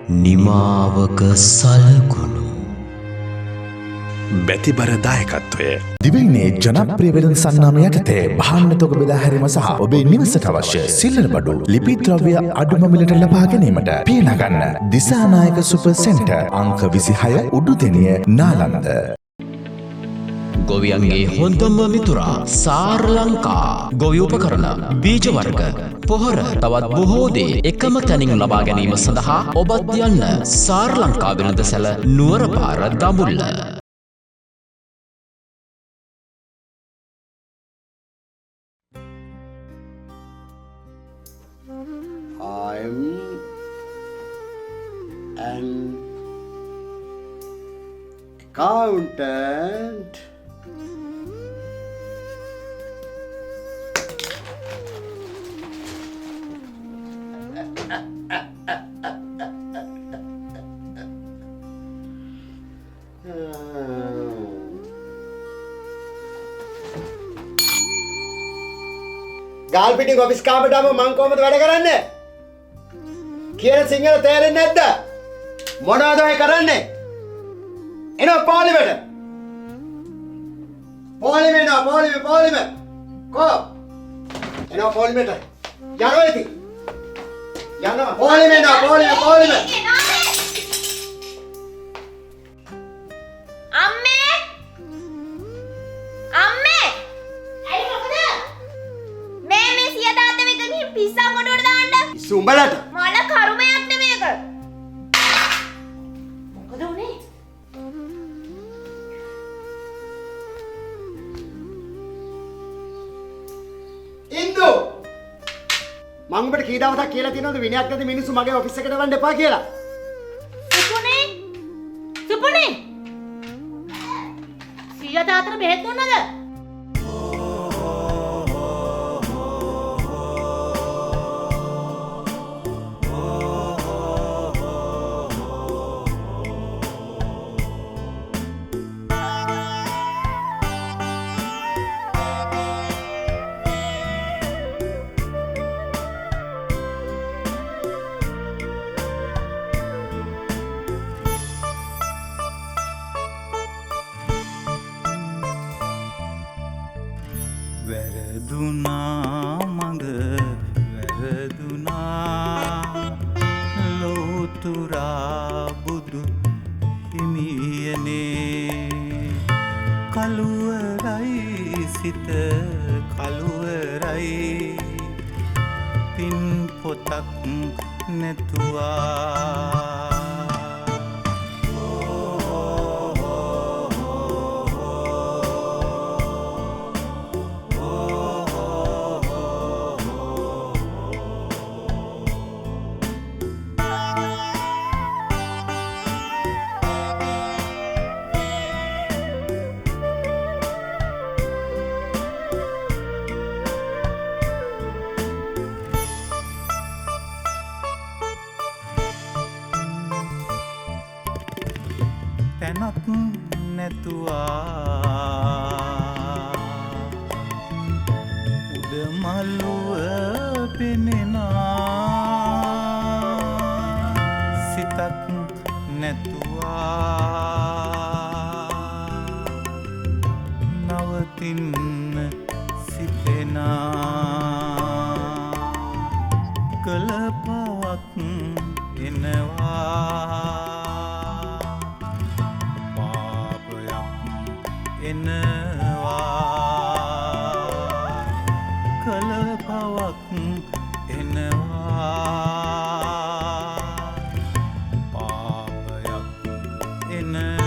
නිමාවක සලකුණු. බැතිබර දායකත්වය දිවයිනේ ජනප්‍රිය වෙළඳ සන්නාම යටතේ භාණ්ඩ තොග බෙදා හැරීම සහ ඔබේ නිවසට අවශ්‍ය සිල්ලර බඩු ලිපි ද්‍රව්‍ය අඩුම මිලට ලබා ගැනීමට පිය නගන්න දිසානායක සුපර් සෙන්ටර් අංක 26 උඩුදෙනිය නාලන්ද. ගොවියන්ගේ හොඳම මිතුරා සාර් ලංකා. ගොවි උපකරණ, බීජ වර්ග, පොහොර තවත් බොහෝ දේ එකම තැනින් ලබා ගැනීම සඳහා ඔබත් යන්න සාර් ලංකා වෙළඳසැල, නුවර පාර, දඹුල්ල. I'm an accountant. ගාල් පිටින් ඔෆිස් කාමරේට ආවම මං කොහමද වැඩ කරන්නේ? කියන සිංහල තේරෙන්නේ නැද්ද? මොනවද ඔය කරන්නේ? එනවා පාර්ලිමේන්ට. පාර්ලිමේන්ට එනවා, පාර්ලිමේ පාර්ලිමේ. කෝ? එනවා පාර්ලිමේන්ට. යනවා ඉතින්. යනවා පාර්ලිමේන්ට එනවා, පාර්ලිමේ පාර්ලිමේ. අම්මේ, අම්මේ, ඇයි මොකද මේ මේ සිය තාත්තා එක ගිහින් පිස්සන් කොටුවට දාන්න. පිස්සු උඹලට. මල කරුමයක් නේ මේක. මොකද උනේ? ඉන්දු, මං උඹට කී දවසක් කියලා තියෙනවද විනයක් නැති මිනිස්සු මගේ ඔෆිස් එකට එවන්න එපා කියලා? සුපුනේ, සුපුනේ, සීයා තාත්තට බෙහෙත් දුන්නද? වැරදුනා මඟ වැරදුනා, ලෝතුරා බුදු හිමියනේ. කළුවරයි සිත කළුවරයි, පින් පොතක් නැතුවා. තැනක් නැතුවා උඩමළුව පෙනෙනා, සිතක් නැතුවා නවතින්න සිතෙනා. කළ පවක් එනවා, පාපයක් එනවා. කළ පවක් එනවා, පාපයක් එනවා.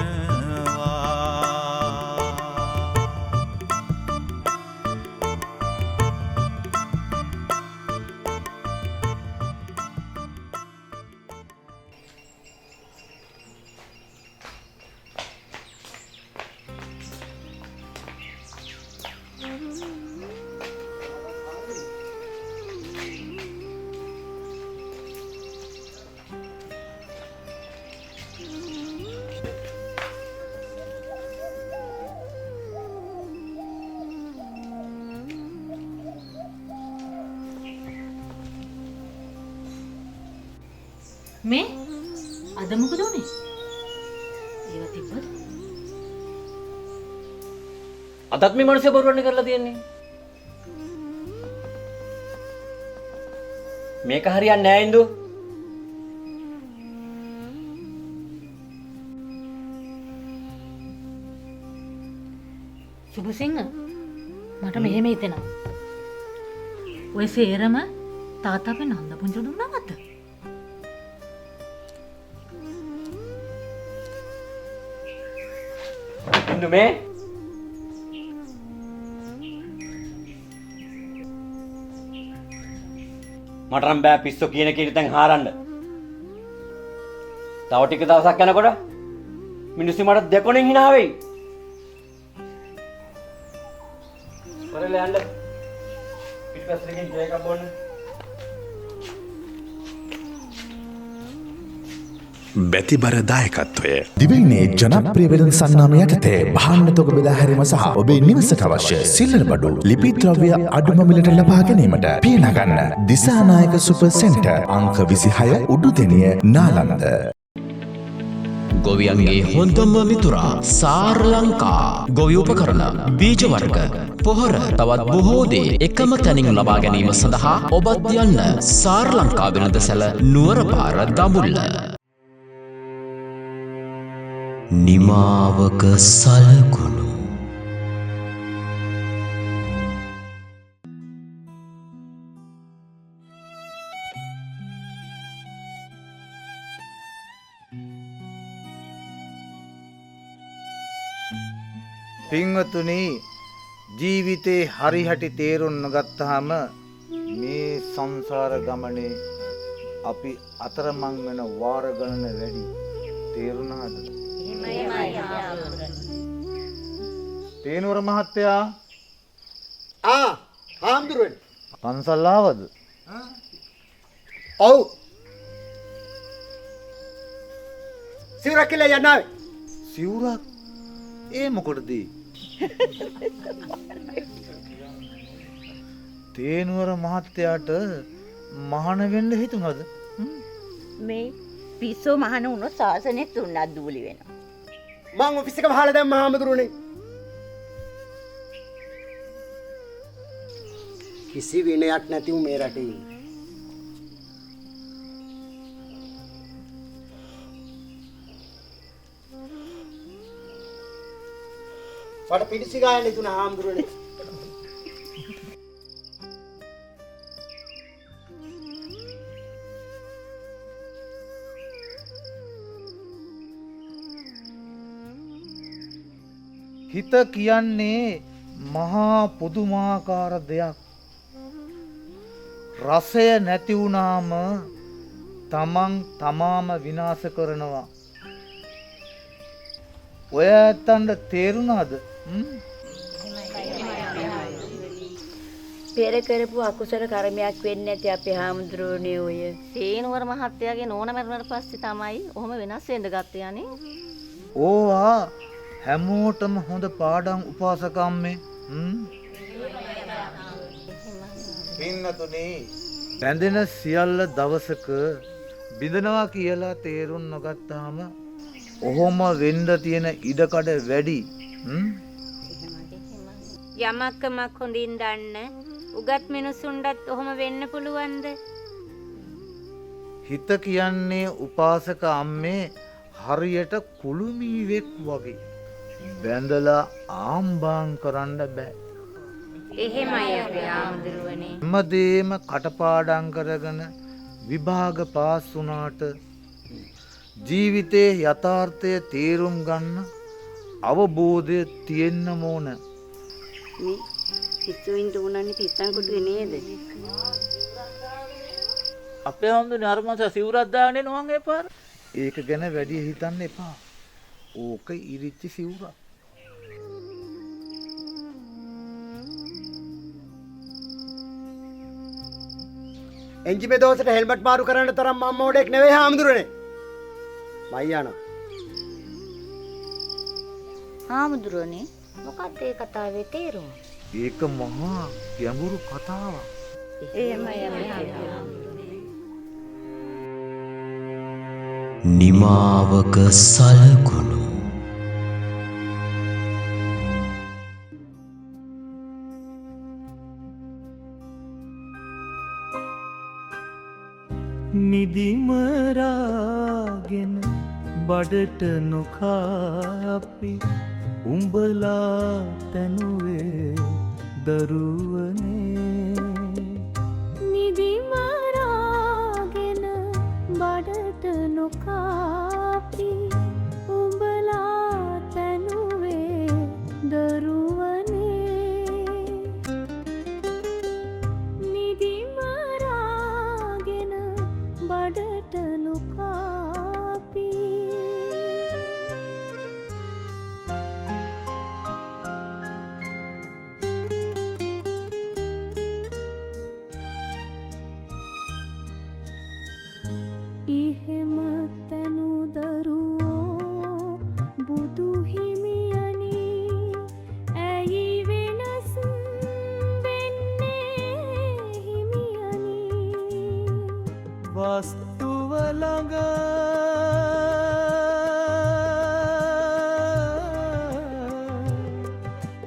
මේ අද මොකද උනේ? ඒවා තිබ්බද? අදත් මේ මිනිස්සු බොරුවන්නේ කරලා තියෙන්නේ. මේක හරියන්නේ නෑ ඉන්දු. සුභසිංහ මට මෙහෙම හිතෙනවා. ඔය සේරම තාත්තා අපේ නන්ද පුංචි දුන්නාමත්. ඉන්දු මේ මට නම් බෑ පිස්සෝ කියන කීට දැන් හාරන්න. තව ටික දවසක් යනකොට මිනිස්සු මට දෙකොණෙන් hina වෙයි. වරල යන්න. පිටිපස්සට ගිහින් චේ එකක් බොන්න. බැතිබර දායකත්වය දිවයිනේ ජනප්‍රිය වෙළඳ සන්නාම යටතේ භාණ්ඩ තොග බෙදා හැරීම සහ ඔබේ නිවසට අවශ්‍ය සිල්ලර බඩු ලිපි ද්‍රව්‍ය අඩුම මිලට ලබා ගැනීමට පියන ගන්න දිසානායක සුපර් සෙන්ටර් අංක 26 උඩුදෙනිය නාලන්ද. ගොවියන්ගේ හොඳම මිතුරා සාර් ලංකා ගොවි උපකරණ, බීජ වර්ග, පොහොර තවත් බොහෝ දේ එකම තැනින් ලබා ගැනීම සඳහා ඔබත් යන්න සාර් ලංකා වෙළඳසැල නුවර පාර දඹුල්ල. නිමාවක සලකුණු. පින්වතුනි, ජීවිතේ හරිහැටි තේරුම් නොගත්තාම මේ සංසාර ගමනේ අපි අතරමං වෙන වාර ගණන වැඩි. තේරුණාද? තේනුවර මහත්තයා. ආ හාමුදුරුවනේ. පන්සල් ආවද? ඔව්. සිවුරක් කියලා යන්න ආවේ. සිවුරක්? ඒ මොකටද? තේනුවර මහත්තයාට මහාන වෙන්න හිතුණාද? මේ පිස්සෝ මහාන වුණොත් සාසනෙත් තුනක් දූලි වෙනවා. මං ඔෆිස් එක වහලා දැම්ම හාමුදුරුවනේ. කිසි විනයක් නැතිව මේ රටේ ඉන්නේ. මට පිටිසි ගායන හිතුණා හාමුදුරුවනේ. හිත කියන්නේ මහා පුදුමාකාර දෙයක්. රසය නැති වුණාම තමන් තමාම විනාශ කරනවා. ඔය ඇත්තන්ට තේරුණාද? පෙර කරපු අකුසල කර්මයක් වෙන්නේ නැති අපේ හාමුදුරුවනේ ඔය. සේනුවර මහත්තයාගේ නෝන මැරුණාට පස්සේ තමයි ඔහොම වෙනස් වෙන්න ගත්තේ අනේ. ඕවා හැමෝටම හොඳ පාඩම් උපාසකම්මේ. පින්නතුනේ, බැඳෙන සියල්ල දවසක බිඳනවා කියලා තේරුම් නොගත්තාම ඔහොම වෙන්න තියෙන ඉඩකඩ වැඩි. යමක්කමක් හොඳින් දන්න උගත් මිනිසුන්ටත් ඔහොම වෙන්න පුළුවන්ද? හිත කියන්නේ උපාසක අම්මේ හරියට කුළුමීවෙක් වගේ. බැඳලා ආම්බාම් කරන්න බෑ. එහෙමයි අපේ ආමුදුරුවනේ. හැමදේම කටපාඩම් කරගෙන විභාග පාස් වුණාට ජීවිතයේ යථාර්ථය තේරුම් ගන්න අවබෝධය තියෙන්න ඕන. මේ පිස්සුයින්ට උනන්නේ පිස්සන් කොටුවේ නේද? අපේ හම්දුනේ අර මං සිවුරක් දාගෙන එනවා ඒ පාර. ඒක ගැන වැඩි හිතන්න එපා. ඕක ඉරිච්ච සිවුරක්. එන්ජිමේ දවසට හෙල්මට් මාරු කරන්න තරම් මම මොඩෙක් නෙවෙයි හාමුදුරනේ. මයි යනවා. හාමුදුරනේ මොකක්ද ඒ කතාවේ තේරුම? ඒක මහා ගැඹුරු කතාවක්. එහෙමයි අපේ හාමුදුරනේ. නිමාවක සලකුණු. නිදිමරාගෙන බඩට නොකා අපි උඹලා තැනුවේ දරුවනේ. නිදිමරාගෙන බඩට නොකා අපි උඹලා තැනුවේ දරුවනේ. නිදිමරාගෙන බඩට නොකා අපි. එහෙම තැනු දරුවෝ බුදු හිමියනි, ඇයි වෙනස් වෙන්නේ හිමියනි? වස්තුව ළඟ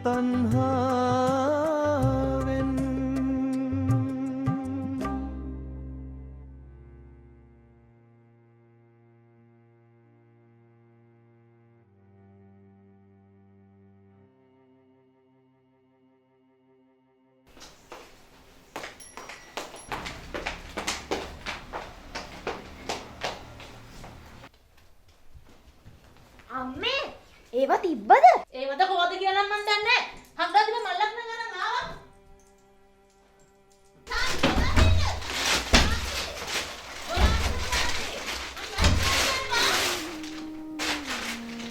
තණ්හාවෙන් අම්මේ, ඒවා තිබ්බද? ඒවද කොහොමද කියලා නම් මන් දන්නේ නැහැ. හංගා තිබ්බ මල්ලක් නම් අරන් ආවා.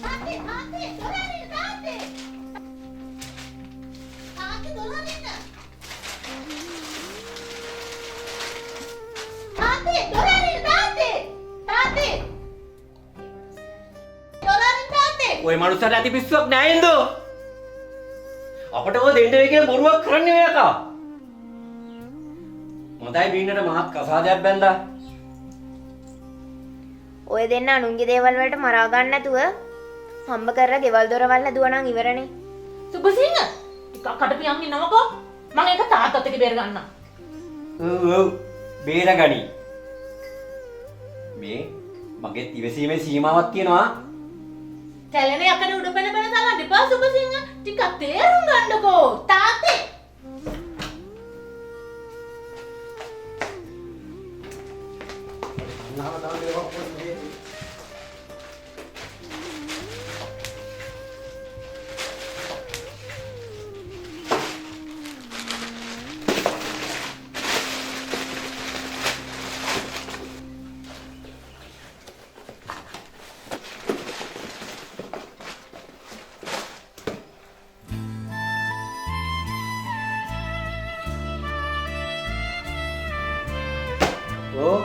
තාත්තේ, තාත්තේ, දොර අරින්න තාත්තේ. තාත්තේ, දොර අරින්න. තාත්තේ, දොර අරින්න තාත්තේ. තාත්තේ. දොර අරින්න තාත්තේ. ඔය මනුස්සයාට ඇති පිස්සුවක් නෑ ඉන්දෝ. අපට ඔය දෙන්න වෙයි කියලා බොරුවක් කරන්නේ ඔය යකා. හොඳයි බින්නට මහත් කසාදයක් බැන්දා. ඔය දෙන්න අනුන්ගේ දේවල් වලට මරා ගන්න නැතුව හම්බ කරලා ගෙවල් දොරවල් හැදුවා නම් ඉවරනේ. සුබසිංහ, ටිකක් කට පියන් ඉන්නවකෝ. මං ඒක තාත්තත් එක්ක බේර ගන්නම්. ඔව් ඔව්, බේරගනි. මේ මගේ ඉවසීමේ සීමාවක් තියෙනවා. කැලෙන යකඩ උඩ පැන පැන තලන්න එපා සුබසිංහ. ටිකක් තේරුම් ගන්නකෝ. තාත්තේ. ඔව්,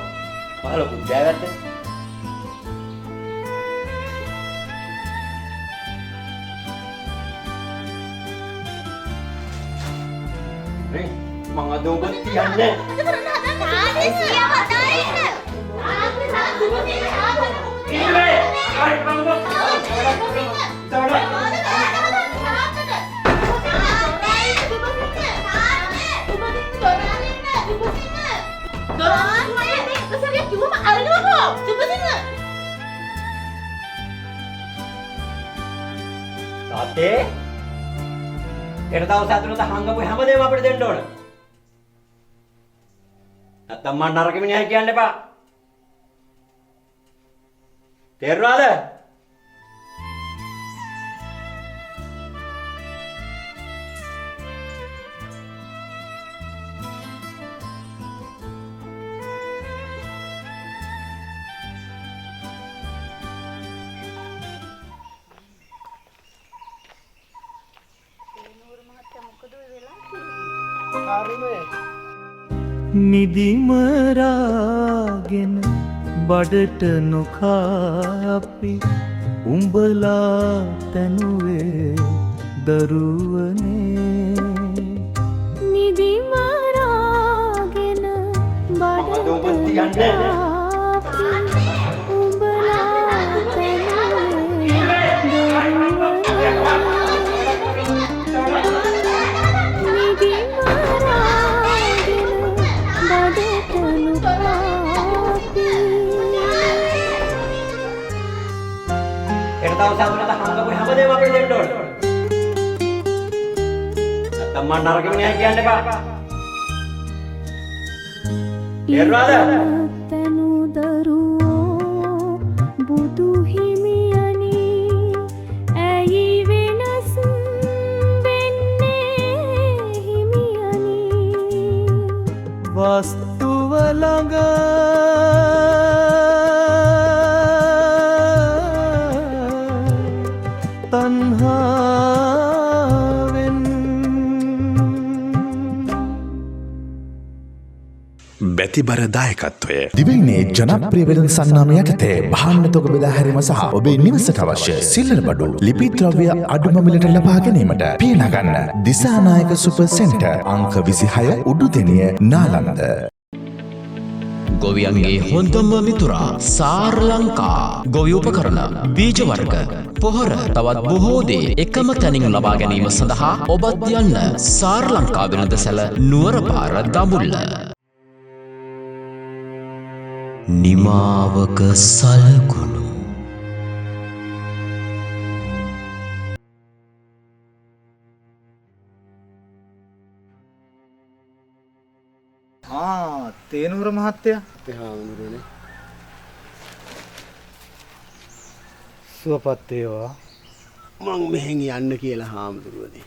මහ ලොකු දෑවැද්ද. නේ මං අද ඔබ තියන්නේ. තාත්තේ, සියා හදාරින්න. තාත්තේ, සුබසිංහ, තාත්තේ. ඉන්නේ. ආයි මං ඔබ. තාත්තේ, හෙට දවස් ඇතුළත හංගපු හැමදේම අපිට දෙන්න ඕන. නැත්තම් මං නරක මිනිහයි කියන්න එපා. තේරුණාද? නිදිමරාගෙන බඩට නොකා අපි උඹලා තැනුවේ දරුවනේ. නිදිමරාගෙන බඩට නොකා අපි උඹලා දවස් ඇතුළත හංගපු හැමදේම අපිට දෙන්න ඕන. නැත්තම් මං නරක මිනිහා කියන්න එපා. තේරුණාද? තනු දරුවෝ බුදු හිමියනි ඇයි වෙනස් වෙන්නේ හිමියනි? වස්තුව ළඟ තණ්හාවෙන්. බැතිබර දායකත්වය. දිවයිනේ ජනප්‍රිය වෙළඳ සන්නාම යටතේ භාණ්ඩ තොග බෙදා හැරීම සහ ඔබේ නිවසට අවශ්‍ය සිල්ලර බඩු, ලිපි ද්‍රව්‍ය අඩුම මිලට ලබා ගැනීමට පියනගන්න දිසානායක සුපර් සෙන්ටර්, අංක 26, උඩුදෙනිය, නාලන්ද. ගොවියන්ගේ හොඳම මිතුරා සාර් ලංකා. ගොවි උපකරණ, බීජ වර්ග, පොහොර තවත් බොහෝ දේ එකම තැනින් ලබා ගැනීම සඳහා ඔබත් යන්න සාර් ලංකා වෙළඳසැල, නුවර පාර, දඹුල්ල. නිමාවක සලකුණු. ආ, තේනුවර මහත්තයා. අපේ හාමුදුරුවනේ. සුවපත් වේවා. මං මෙහෙන් යන්න කියලා හාමුදුරුවනේ.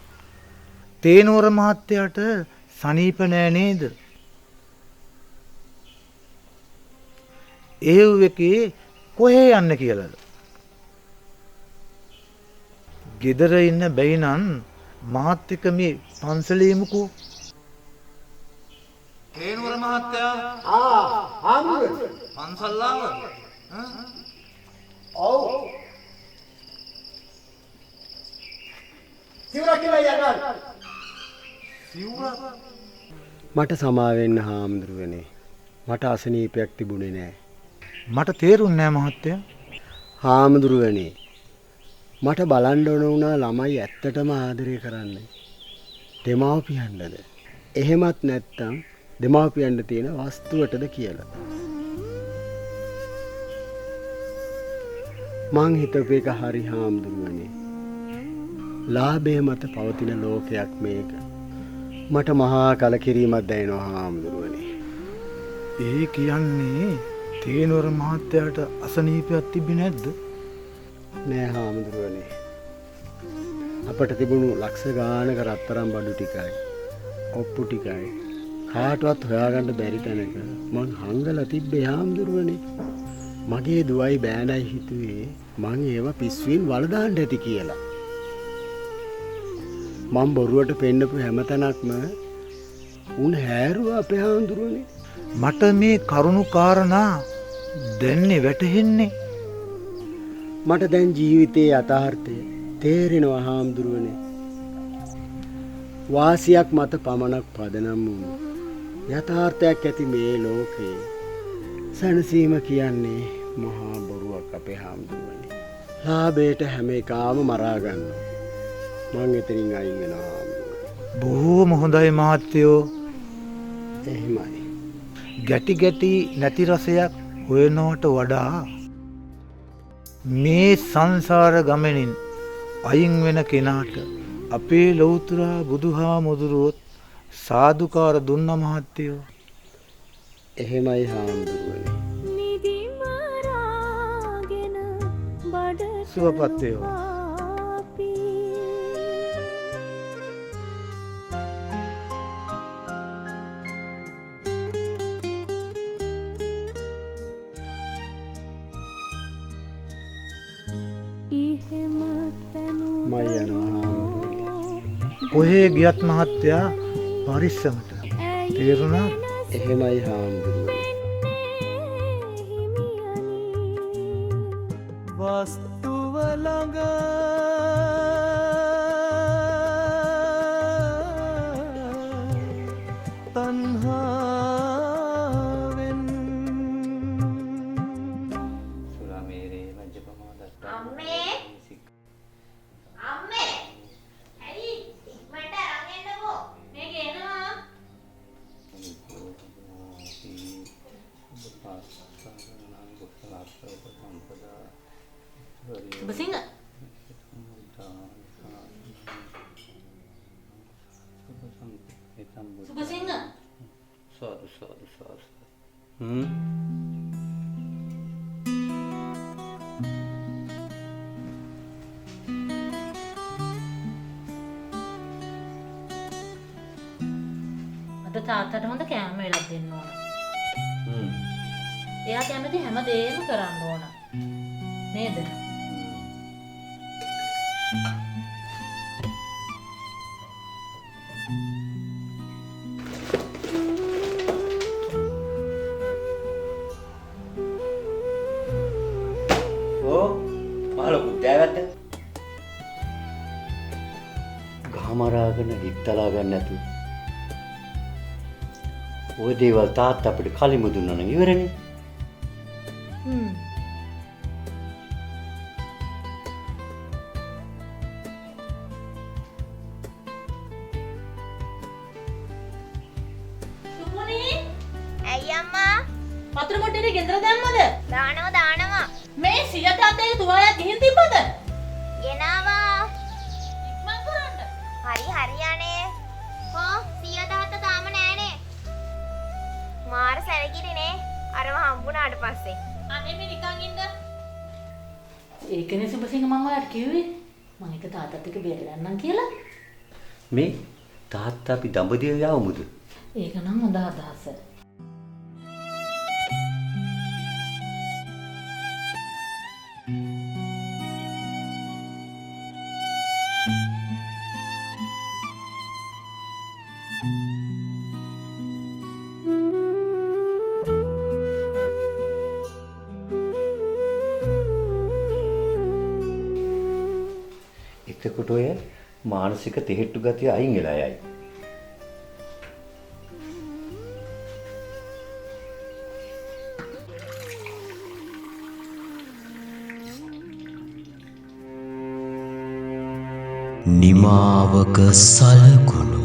තේනුවර මහත්තයාට සනීප නෑ නේද? එහෙව් එකේ කොහේ යන්න කියලාද? ගෙදර ඉන්න බැයි නම් මාත් එක්ක මේ පන්සලේ එමුකෝ. තේනුවර මහත්තයා. ආ, හාමුදුරුවනේ. පන්සල් ආවද? ඔව්. සිවුරක් කියලා යනවා. සිවුරක්? මට සමා වෙන්න හාමුදුරුවනේ. මට අසනීපයක් තිබුණේ නෑ. මට තේරුන්නේ නෑ මහත්තයා. හාමුදුරුවනේ, මට බලන්න ඕන වුණා ළමයි ඇත්තටම ආදරය කරන්නේ දෙමව්පියන්ටද, එහෙමත් නැත්තම් දෙමව්පියන්ට තියෙන වස්තුවටද කියලා. මං හිතපු එක හරි හාමුදුරුවනේ. ලාභය මත පවතින ලෝකයක් මේක. මට මහා කලකිරීමක් දැනෙනවා හාමුදුරුවනේ. ඒ කියන්නේ තේනුවර මහත්තයාට අසනීපයක් තිබ්බේ නැද්ද? නෑ හාමුදුරුවනේ. අපට තිබුණු ලක්ෂ ගානක රත්තරන් බඩු ටිකයි ඔප්පු ටිකයි කාටවත් හොයාගන්න බැරි තැනක මං හංගලා තිබ්බේ හාමුදුරුවනේ. මගේ දුවයි බෑනයි හිතුවේ මං ඒව පිස්සුවෙන් වළදාන්න ඇති කියලා. මං බොරුවට පෙන්නපු හැම තැනක්ම උන් හැරුවා අපේ හාමුදුරුවනේ. මට මේ කරුණු කාරණා දැන්නේ වැටහෙන්නේ. මට දැන් ජීවිතයේ යථාර්ථය තේරෙනවා හාමුදුරුවනේ. වාසියක් මත පමණක් පදනම් වුණු යථාර්ථයක් ඇති මේ ලෝකේ සැනසීම කියන්නේ මහා බොරුවක් අපේ හාමුදුරුවනේ. ලාභයට හැම එකාම මරා ගන්නවා. මං එතනින් අයින් වෙනවා හාමුදුරුවනේ. බොහෝම හොඳයි මහත්තයෝ. එහෙමයි. ගැටි ගැටි නැති රසයක් හොයනවට වඩා මේ සංසාර ගමනින් අයින් වෙන කෙනාට අපේ ලෞතර බුදුහාමුදුරුවොත් සාදුකාර දුන්න මහත්තයෝ. එහෙමයි හාමුදුරුවනේ. නිදිමරාගෙන බඩට සුවපත් වේවා. අපි එහෙම තනු මම යනවා හාමුදුරුවනේ. කොහේ ගියත් මහත්තයා පරිස්සමට. තේරුණාද? එහෙමයි හාමුදුරුවනේ. වස්තුව ළඟ තණ්හාවෙන්. සුරාමේරේ මජ්ජපමා දත්තා. අම්මේ, අම්මේ, ඇයි ඉක්මනට අරන් එන්නකෝ. මේක එනවා. සුබසිංහ, තාත්තට හොඳ කෑම වෙලක් දෙන්න ඕන. එයා කැමති හැම දෙයක්ම කරන්න ඕන. නේද? ඔව් මහ ලොකු දෑවැද්ද. ගහමරාගෙන හිටලා ගන්න නැතුව ඔය දේවල් තාත්තා අපිට කලින්ම දුන්නා නම් ඉවරනේ. සුමුනි ඇයි අම්මා වතුර මොට්ටේ ගෙදර දැම්මද? දානවා දානවා. මේ සිය තාත්තගේ තුවාලයක් ගිහින් තිබ්බද? ගෙනාවා. ඉක්මන් කරන්න. හරි හරි අනේ. හෝ සිය තාත්තා තාම නෑනේ. මාර සැලකිලිනේ අරව හම්බුණාට පස්සේ. අනේ මේ නිකන් ඉන්න. ඒකනේ සුබසිංහ මං ඔයාලට කිව්වේ. මං එක තාත්තත් එක්ක බේරලා යන්නම් කියලා. මේ තාත්තා අපි දඹදිව යවමුද? ඒක නම් හොඳ අදහස. එතකොට ඔය මානසික තෙහෙට්ටු ගතිය අයින් වෙලා යයි. නිමාවක සලකුණු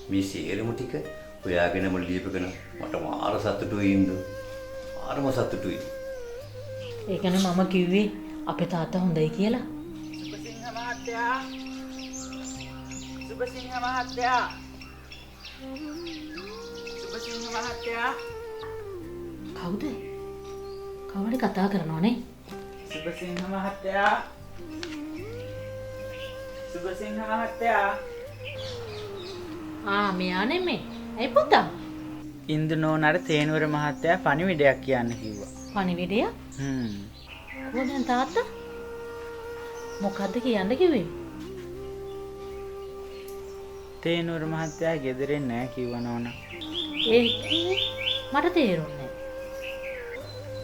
මේ සියලුම ටික හොයාගෙනම ලියපගෙන මට මාර සතුටුයි ඉන්දු. මාරම සතුටුයි. ඒකනේ මම කිව්වේ අපේ තාත්තා හොඳයි කියලා. සුබසිංහ මහත්තයා, සුබසිංහ මහත්තයා, සුබසිංහ මහත්තයා. කවුද? කවුරුහරි කතා කරනවනේ. සුබසිංහ මහත්තයා, සුබසිංහ මහත්තයා. ආ මෙයා නෙමෙයි. ඇයි පුතා? ඉන්දු නෝනාට තේනුවර මහත්තයා පණිවිඩයක් කියන්න කිව්වා. පණිවිඩයක්? කොහොමද දැන් තාත්තා? මොකද්ද කියන්න කිව්වේ? තේනුවර මහත්තයා ගෙදරින් නෑ කිව්වා නෝනා. ඒ කිව්වේ මට තේරුන්නේ නෑ.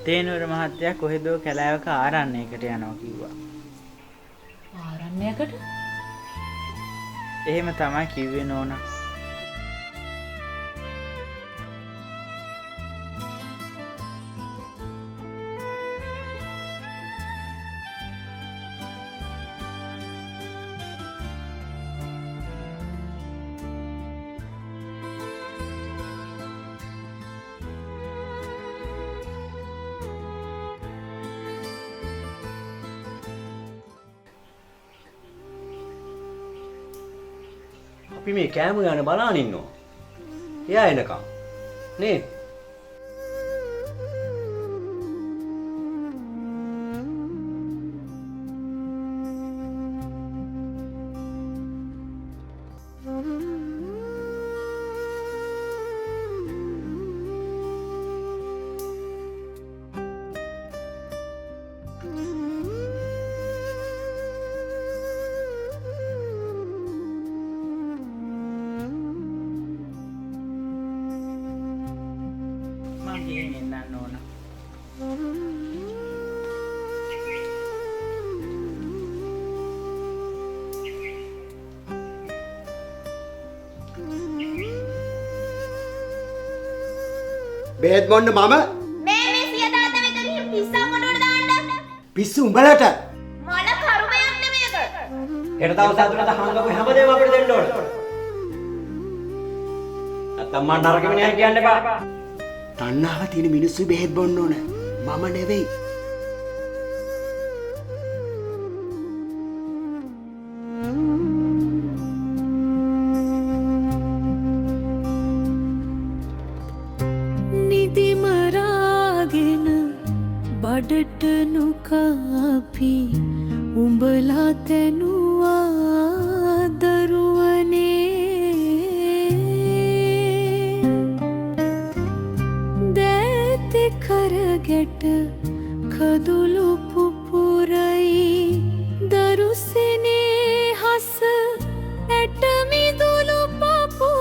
තේනුවර මහත්තයා කොහෙදෝ කැලෑවක ආරණ්‍යයකට යනවා කිව්වා. ආරණ්‍යයකට? එහෙම තමයි කිව්වේ නෝනා. අපි මේ කෑම ගන්න බලාන ඉන්නවා. එයා එනකම් නේ. මං ගිහින් එන්නන්න ඕන. බෙහෙත් බොන්න මම මේ මේ සිය තාත්තා වෙත ගිහින් පිස්සන් කොටුවට දාන්න. පිස්සු උඹලට. මොන කරුමයක්ද මේක? හෙට දවස් ඇතුළත හංගපු හැමදේම අපිට දෙන්න ඕන. නැත්තම් මං නරක මිනිහා කියන්න එපා. තණ්හාව තියෙන මිනිස්සු බෙහෙත් බොන්න ඕන. මම නෙවෙයි. නිදිමරාගෙන බඩට නොකාපි උඹලා තැනුවා දරුවනේ. දෑතෙ කරගැට කදුළු පුපුරයි දරුසෙනේ හස ඇට මිදුළු පපු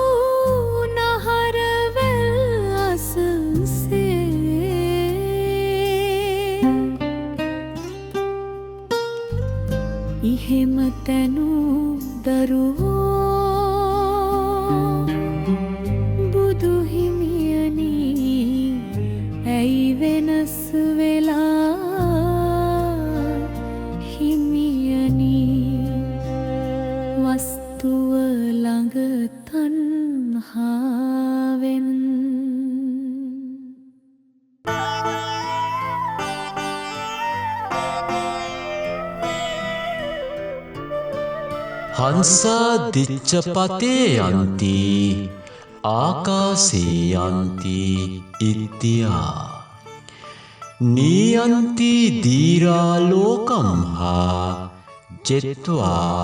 නහර වැල් අසසේ. එහෙම තැනූ දරුවෝ බුදු හිමියනි ඇයි වෙනස් වෙලා හිමියනි? වස්තුව ළඟ තණ්හාවෙන්. හංසා දිච්චපතේ යන්ති ආකාසේ යන්ති ඉත්තියා නීයන්ති දීරා ලෝකම්හා ජෙත්වා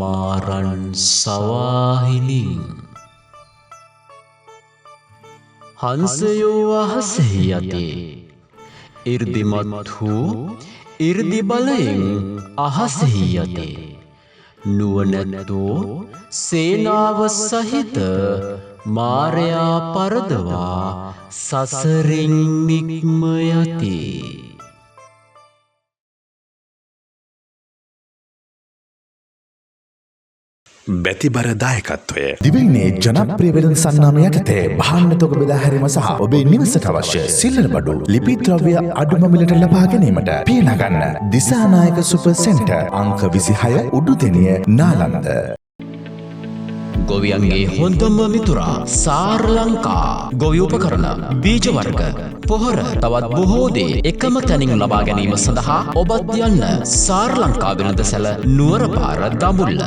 මාරන් සවාහිනින්. හංසයෝ අහසෙහි යති. ඉර්දිමත් වූ ඉර්දි බලයෙන් අහසෙහි යති. නුවණැත්තෝ සේනාව සහිත මාරයා පරදවා සසරින් නික්ම යති. බැතිබර දායකත්වය දිවයිනේ ජනප්‍රිය වෙළඳ සන්නාම යටතේ භාණ්ඩ තොග බෙදා හැරීම සහ ඔබේ නිවසට අවශ්‍ය සිල්ලර බඩු, ලිපි ද්‍රව්‍ය අඩුම මිලට ලබා ගැනීමට පිය නගන්න දිසානායක සුපර් සෙන්ටර්, අංක 26, උඩුදෙනිය, නාලන්ද. ගොවියන්ගේ හොඳම මිතුරා සාර් ලංකා. ගොවි උපකරණ, බීජ වර්ග, පොහොර තවත් බොහෝ දේ එකම තැනින් ලබා ගැනීම සඳහා ඔබත් යන්න සාර් ලංකා වෙළඳසැල, නුවර පාර, දඹුල්ල.